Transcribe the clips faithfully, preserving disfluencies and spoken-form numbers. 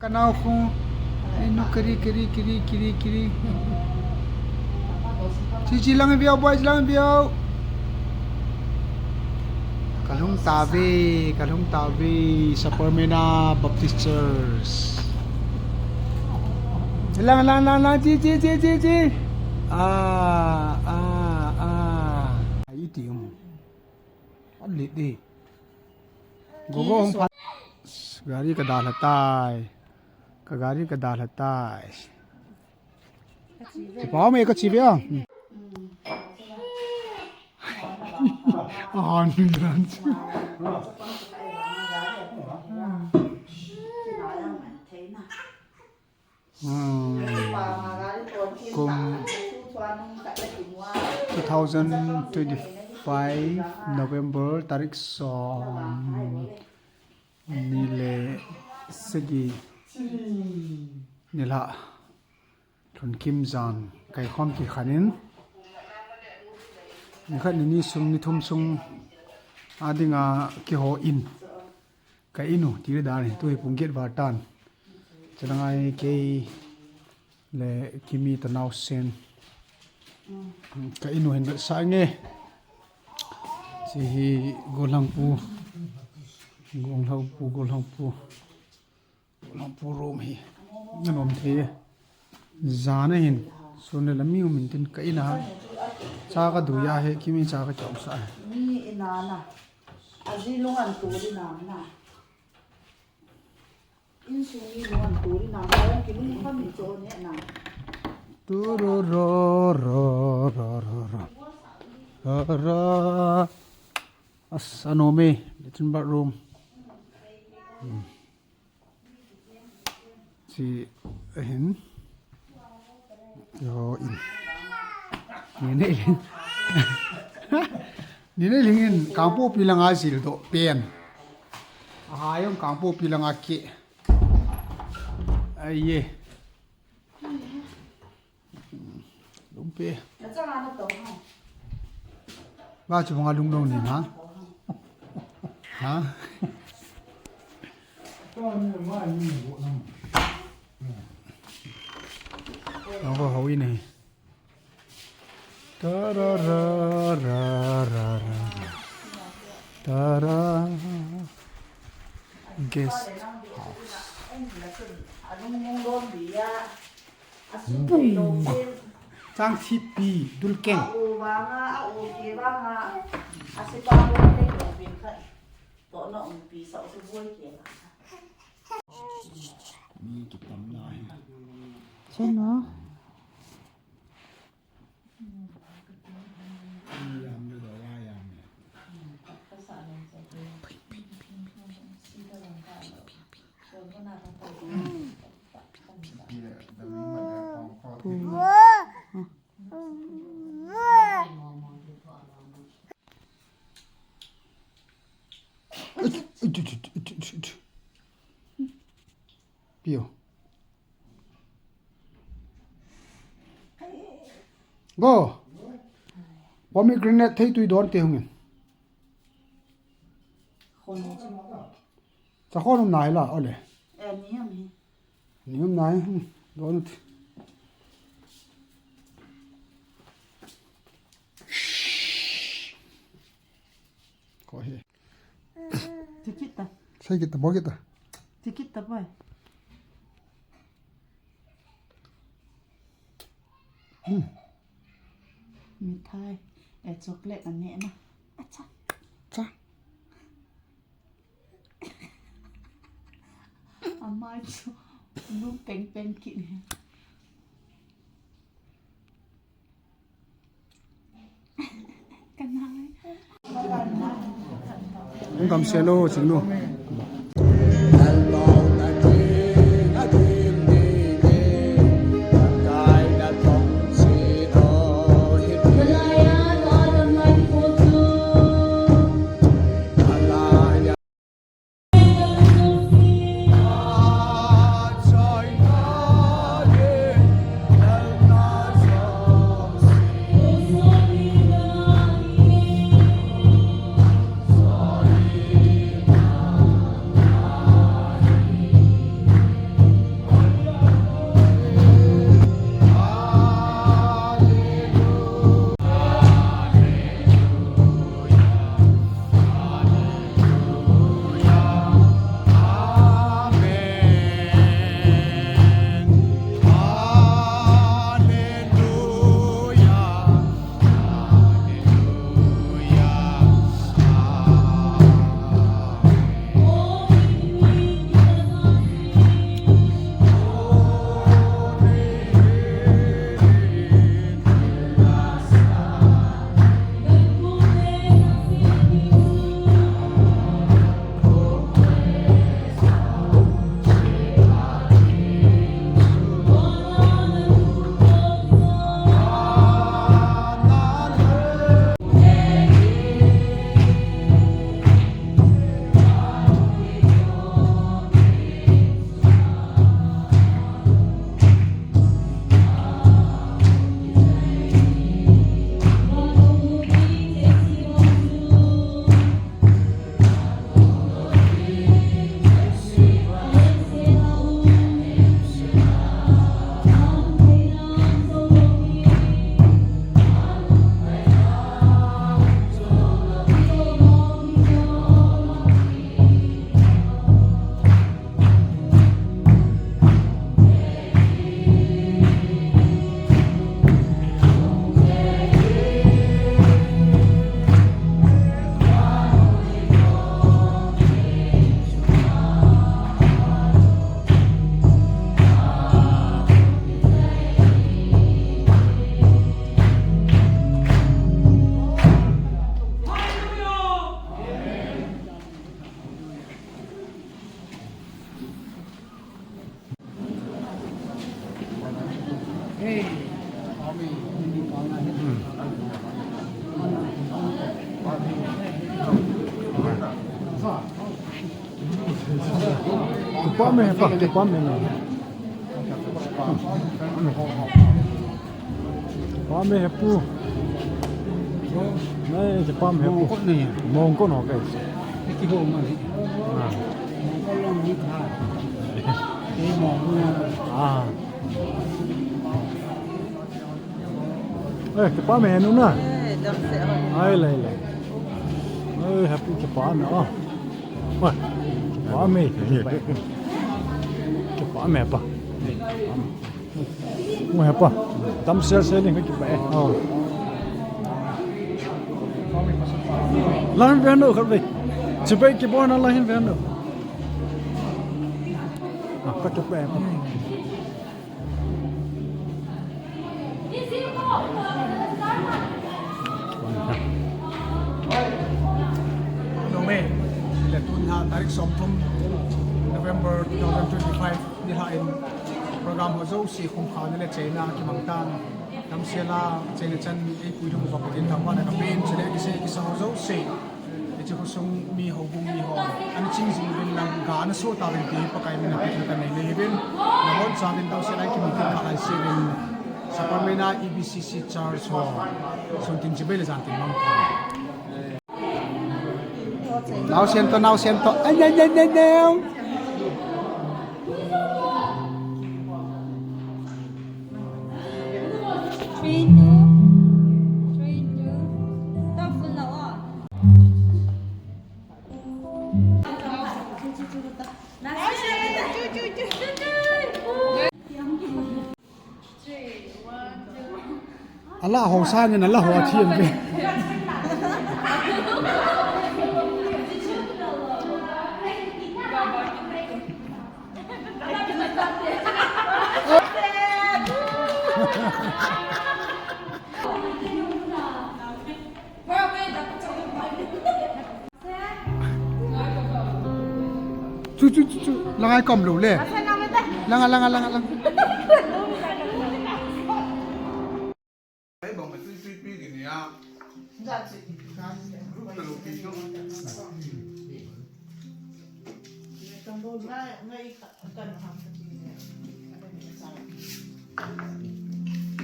Kanao khu. Inu kari, kari, kari, kari, kari. Chi, chi lang view, boys lang view. Kalhung tave, kalhung tave, Saparmeina Baptist Church. Lang, lang, lang, lang, chi, chi, chi, chi, chi. Ah, ah, ah. Ai, iti um. Alit di. Gogo hong pha. Gari ka dalha tai. Ka gari ka dalha tai. Ti pa me ka chi ve a. Ah, ni ran. Hmm. Kum two thousand twenty-five November tarik som ni le sagi nilhah lhunkim jan kaikhom kikhen in, nikhat nini sung nithum sung a dinga kihou in. Ka inu, ti le dan hi, tu hi pung get val tan. Chana ngai kei le Kimi tanao sen. Ka inu hin vetsah nge. Chi hi golhang pu. Golhang pu, golhang pu. Golhang pu room hi. Anom thei. Jan a hin, sun le la mi um in tin ka in a. Cha ka du ya he, Kimi cha ka chom sa he. Mi in a na. A ji lung an tu di na na. In sung mi lung an tu di na. Ka ki lung ka mi cho ne na. Tu ro ro ro ro ro ro. Ro ro. As, anom e, latrine bathroom. Hmm. Chi ahin. Yo in. Ni nei ling. Ni nei ling in Kangpokpi langa jil doh pen. Aha, jong Kangpokpi langa ke. Ai ye. Lungpe. Ba chu banga lungdong ni ha? Ha? Nang ko hoi ni. Ta ra ra ra ra ra. Ta ra. Guest house. Chang thipi dulkeng. Mi kitam na hi. Cheno. Pio. Go. Pomegranate thei tui don te hungin. Khon chu. Cha khon um nai la, ole. Eh, ni am hi. Ni um nai, hmm, don ut. Ko he. Tikit ta. Sai kita, bo kita. Tikit ta pai. Hmm. Mithai. Eh, chocolate ane na. Acha. Cha. Amai chu. Lung peng peng kit ni. Hung kam se lo, ching lo. Kipa um e hepa, kipa um e. Kipa um e hepu. Nai, kipa um e hepu. Mongkot nei. Mongkot ho kai. Kiho ma ni. Ah. Mongkot long ni kha. Kipa um e. Ah. Eh, kipa um e nu na. Eh, damsel ho. Ai, lai, lai. Eh, hepu kipa um e. Ah. Wah, kipa um e. Kipa um e pa. Kipa um e. Mo hepa. Damsel sel in ka kipa e. Oh. Lang hin ven do khat vei. Chibai kibol na lang hin ven do. Ah, ka kipa e. Nome, le tun ha tarik somthum November two thousand twenty-five ni lha in program ho jouse khum kha ni le cheina kimang tan. Damsel a cheina chan eipui lhung uva Pathen thangvahna kapen, chule kisei kisa ho jouse. Hiche khosung mi, houbung mi ho, ana ching jing uvin lang, ga ana so tauvin ti Pakai mina phatna kanei nei uvin. Nabonchauvin damsel a kimu kit kha lai sivin, Sapermeina E B C C Church ho, sun tin chibai le jan tin mangpha. Naosen to, naosen to. Ai, ai, ai, ai, ai. Three, two. Three, two. Stop full now, ah. Three, one, two. Ala ho sa ni na la ho thiam ve. Chu, chu, chu, chu. Lang ai kom lo le. Lang a, lang a, lang a, lang. Ai, bang ma tui tui pi gi ni a. Group ka lo pi chu.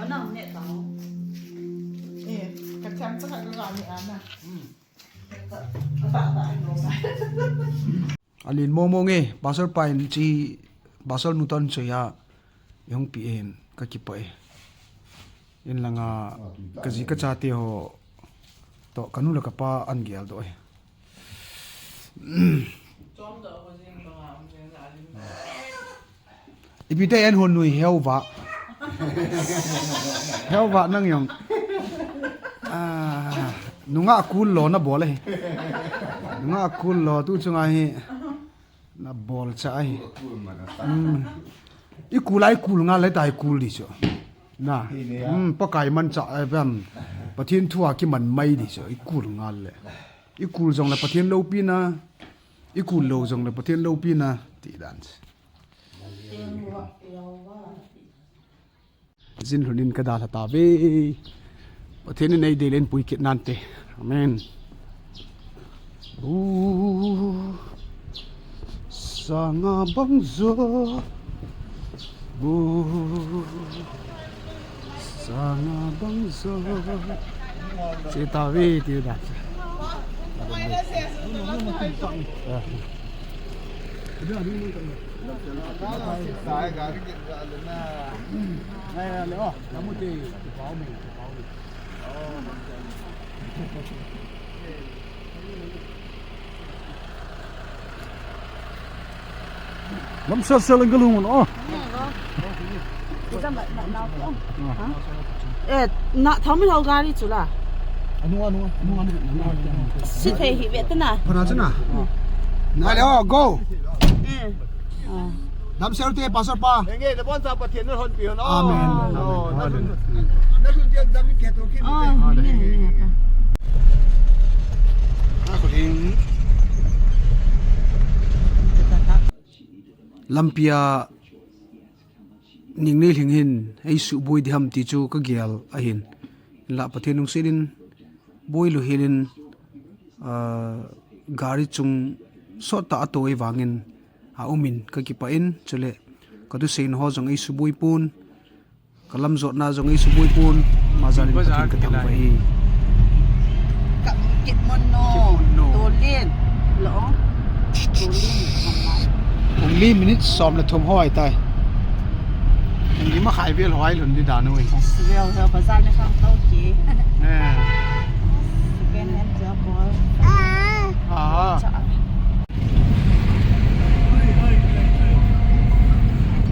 Ana ne tao. Eh, ka cham cha ka ga ni ana. Ka, ka, ka, ka, ka. Alen mong mong e, Pastor pa in chi, Pastor nu ton choi a, ihung pi in, ka kipa e. In langa, ka ji ka chate ho, to, ka nu le ka pa an gel doh e. Ipi te en hon nui heu va. Heu va nang jong. Ah, nungah kul lo na bol e. Nungah kul lo tu chunga hi. Na bol cha e. Hmm. I kul a i kul ngal le ta i kul di chu. Na. Hmm, Pakai manchah e bam. Pathen thu a kiman mai di chu. I kul ngal le. I kul jong le Pathen loupina. I kul lou jong le Pathen loupina. Ti dan. Jin lhun in ka dalha tave. Pathen in eidei le eipui kit nante. Amen. U sanga bang jo. U sanga bang jo. Che tave ti da. Lam sel sel ang galungan, oh. Eh, na, thami hau gari chula. Anu, anu, anu, anu, anu, anu. Si thei hi ve tana. Phana chana. Na le, oh, go. Eh. Ah. Damsel te, Pastor pa. Enge, na bon sa Pathen na hon pi hon. Amen. Oh, amen. Na sun, na sun dia dam ke to ki. Ah, amen. Lampi a Ningnei Lhing hin eisuboi diham ti chu kagel ahin. Hinlah Pathen lungset in boi lou hel in, ah, gari chung sottah a atoh vangin aumin kakipah in, chule kathusei na ho jong eisuboi pon, kalamjotna jong eisuboi pon, ama jal in Pathen kathangvah e. Kap kit mon no. Kap kit mon no. Tolin. Lo. Tolin. Only minute som le thum ho ahitai. Ni makhai vel ho ahilou ding dan u e. Yes, vel, vel, bazar na sang tau ki. Eh. Second hand chappal. Ah. Cha.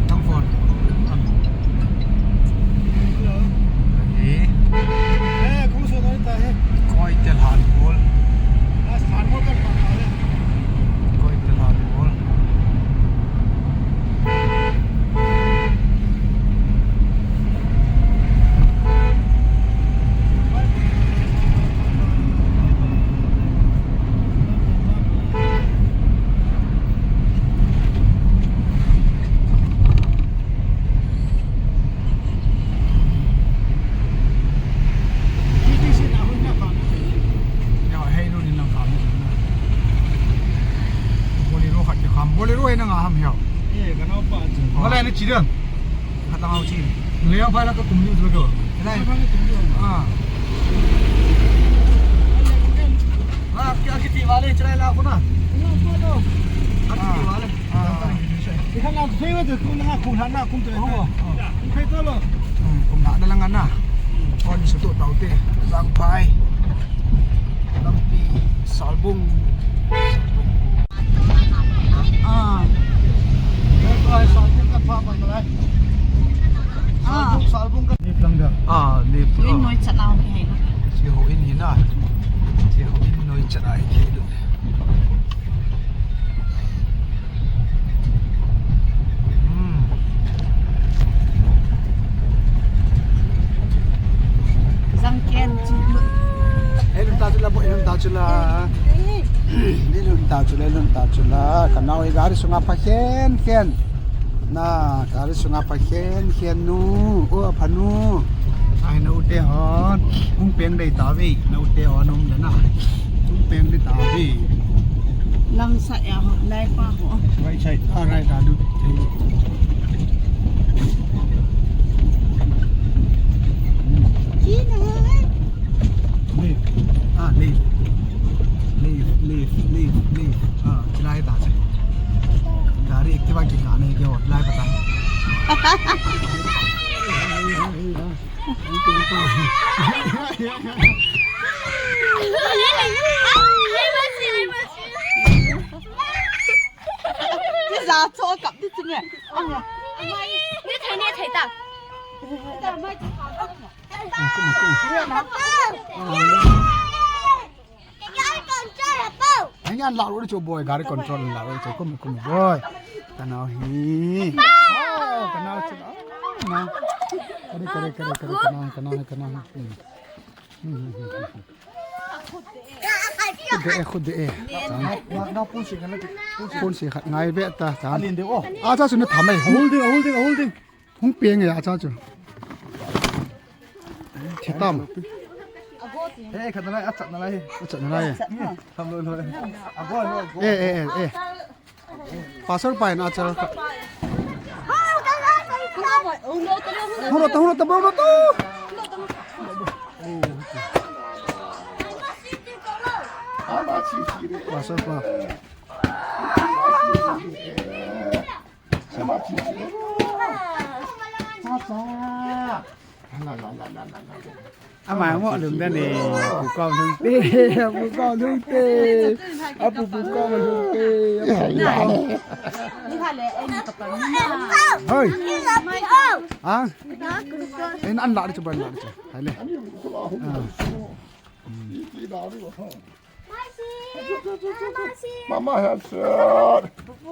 Nang phone. Hello. Eh. Eh, kung saan na tayo? Koi tel han bol. Last han bol ka pa na. Koi tel han bol. Bolero khat kiham, Bolero hi nanga ham hiau. Eh, ka naopa chu. Wala ni chi dang. Khat lang au chi. Leo bai la ka kum ni chu ko. Lai. Bai la ka kum ni. Ah. Ah, kya kiti wale chai la ko na. Kiti wale. Ah. Ikhan lang thei ve tu kum na kum na kum tu. Oh. Kum thei to lo. Hmm, kum na lang na. Oh, ni su to tau te. Lang pai. Lampi, Salbung. Ah. Salbung ka pa pa lai. Ah. Salbung, Salbung ka. Ni lang da. Ah, ni. Houin noi chat na hi. Si houin hi na. Si houin noi chat ai ki. Hmm. Jang ken chu. Ei lhun ta chu la, bo, ei lhun ta chu la. Ei lhun ta chu la, ei lhun ta chu la. Ka nao hi gari sunga pha khen khen. Na, gari sunga pha khen khen nu. O, apha nu. Ai, na u te hon. Hung peng dei ta ve. Na u te hon um le na. Hung peng dei ta ve. Lamsah ya ho, lai pa ho. Right side. Ah, right, ah, do. Chi na. Leave. Ah, leave. Leave, leave, leave, leave. Ah, chilai ta che. Gari Activa ki gane ke ho, lai pa ta. Ai, an la ru chu boy, gari control la ru chu, kum, kum boy. Ka nao hi. Oh, ka nao chu. Ah, na. Kare, kare, kare, kare, ka nao, ka nao, ka nao. Hmm. Hmm, hmm, hmm, hmm. Khut de, khut de. Na, na, pun si khat, pun si. Pun si khat ngai ve ta, ta. Alin de o. A cha chu na tham e. Holding, holding, holding. Hung peng e, a cha chu. Thi tam. Eh, khat na lai, a chat na lai. A chat na lai. Tham lo lo. A go, lo, go. Eh, eh, eh, eh. Pastor pa in a cha. Hura ta, hura ta, hura ta. Pastor pa. Ama mo lum da ne, pu kom lum te, pu kom lum te, a pu pu kom lum te. Hoi. Ha? En an la chu ban la chu. Hai le. Ah. Mama has said,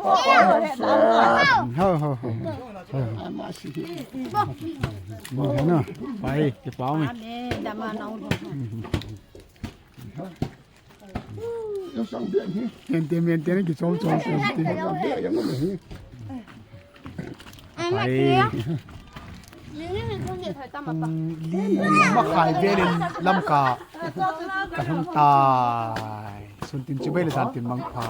Papa has said. Ho, ho, ho. Ho, ho. Mo na, pai, kipao mi. Yang sang dia ni. Yang dia, yang dia ni kichom, chom, chom. Yang dia, yang ni. Pai. Pung li makhai vel in Lamka kalhung tai. Sun tin chibai le jan tin mangpha.